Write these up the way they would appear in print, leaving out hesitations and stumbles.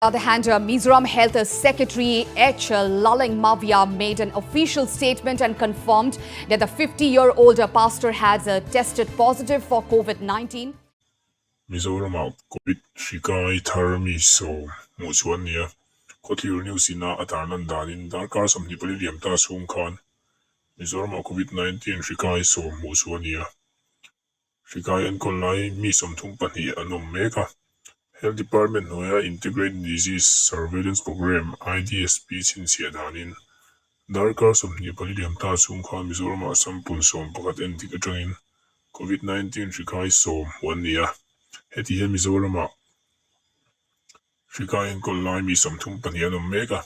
Other hand, Mizoram Health Secretary H. Lalengmawia made an official statement and confirmed that the 50-year-old pastor has tested positive for COVID-19. Mizoramah Covid hri kai thar mi sawm hmuh chu an ni a, Khawthlir News ina a tarlan danin darkar 24 liam ta chhung khan Mizoramah Covid 19 hri kai sawm hmuh chu a ni a. Hrikai enkawl lai mi 32 an awm mek a. Health Department hnuaia Integrated Disease Surveillance Programme, IDSP, chhinchhiah danin darkar 24 liam ta chhung khan Mizoramah sample 11 endik atangin Covid 19 hrikai sawm hmuh an ni a. Heti hian Mizoramah Hrikai enkawl lai mi 32 an awm mek a,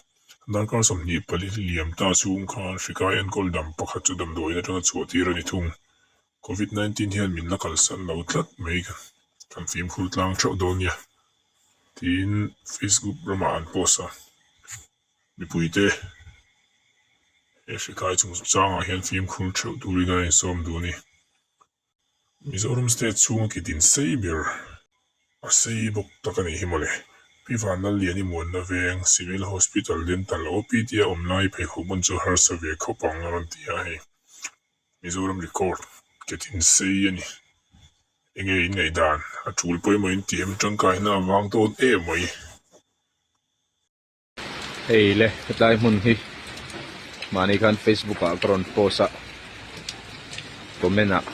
darkar 24 liam ta chhung khan hrikai enkawl dam pakhat chu damdawiin atanga chhuah tir a ni thung. Covid 19 hian min la kalsan lo tlat mai kan fimkhur tlang theuh dawn nia tiin Facebook ramah an post a, mipuite he hrikai chungchangah hian fimkhur theuh turin an insawm duh a ni. Mizoram state chhunga ki din sei ber a sei bawk tak a nih hi mawle. Pi Vanlalliani Muanna Veng Civil Hospital Dental OPD a awm lai pheikhawk hmun chu harsa ve khawp ang a rawn ti a hei. Mizoram record ke din sei a ni. Enge in ngaihdan a tul pawimawh in tih em tangkaina avang dawn em mai. Hei le hetlai hmun hi mahni khan facebook ah ka rawn post a comment ah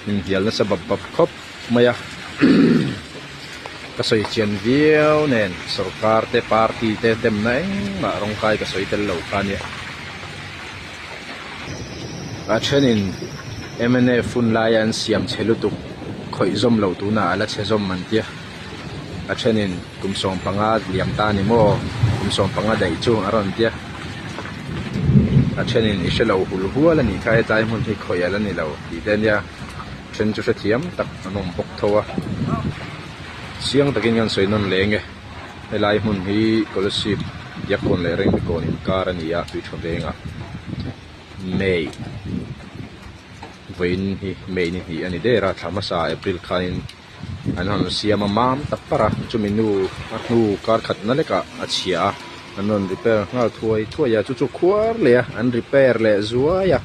inhnial nasa bap bap khawp mai a ka sawi chian viau nen sorkar te party te demna engmah rawngkai ka sawi tel lo kha ania a thenin mnf hun laia an siam chhe lutuk khawih zawm loh tunah a la chhe zawm an tia. A thenin kum 15 liam ta ni maw kum 15 daih chu a rawn tia a thenin i hrelo hul hual a nih kha hetlai hmun hi khawih ala ni lo tih te ania then chu hrethiam tak an awm bawk tho a chiang takin kan sawi nawn leng e helai hmun hi Kolasib Diakkawn leh Rengmikawn inkar a ni a Tuitha vengah May vawiin hi May ni hnih a ni der a thla hmasa April khanin. An rawn siam a mam tak par a chumi nu a hnu kar khat na lekah a chhia a an rawn repair nghal thuai thuai a chu chu khuar leh a an repair leh zuai a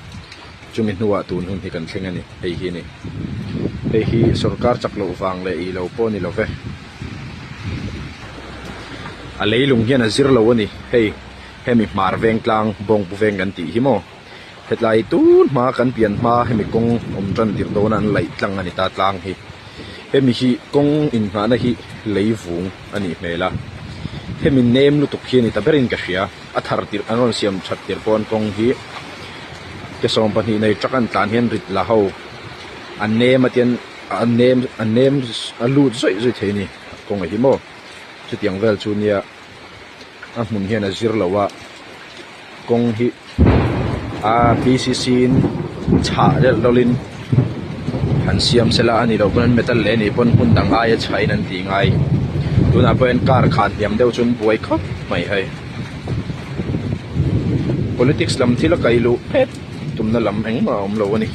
chumi hnuah tun hun hi kan thleng a ni hei hi a ni hei hi sorkar chak loh vang leh ih lo pawh a ni lo ve a leilung hian a zir lo a ni hei hemi hmar veng tlang bawngpu veng kan tih hi maw. Hetlai tun hma kan pian hma hemi kawng awm tan tirh dawna an laih tlang a ni ta tlang hi. Hemi hi kawng inngahna hi lei vung a nih hmel a. Hemi nem lutuk hi a ni ta berin ka hria. A thar tirh an rawn siam that tirh pawn kawng hi ke 12 nei truck an tlan hian rit la ho a nem a tian a nem a nem a lut zawih zawih thei a ni kawng a hi maw. Chutiang vel chu nia a hmun hian a zir lo a. Kawng hi a pcc in chhah delh lawlin an siam sela a nih loh pawn an metal leh a nih pawn hmun dang aia chhahin an tih ngai tunah pawh hian car khan hniam deuh chu an buai khawp mai hei politics lam thil a kaih luh phet tumna lam engmah a awm lo a ni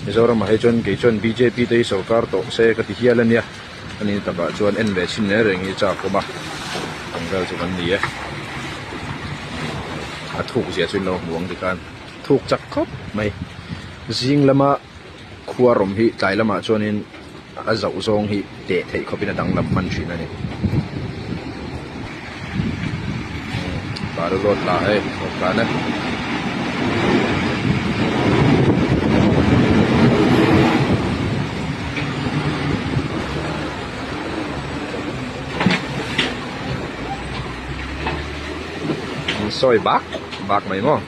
Mizoramah hi chuan kei chuan bjp te hi sorkar tawh se ka ti hial a nia. A ni takah chuan en ve chhin reng reng hi chak awm a ang vel chu kan ni e a thuk zia chu in lo hmu ang tikhan thuk chak khawp mai zing lama khua rawm hi tlai lamah chuanin a zauh zawng hi teh theih khawpin a danglam hman thin a ni baru road lah hei dawhkan e. An sawi bak bak mai maw.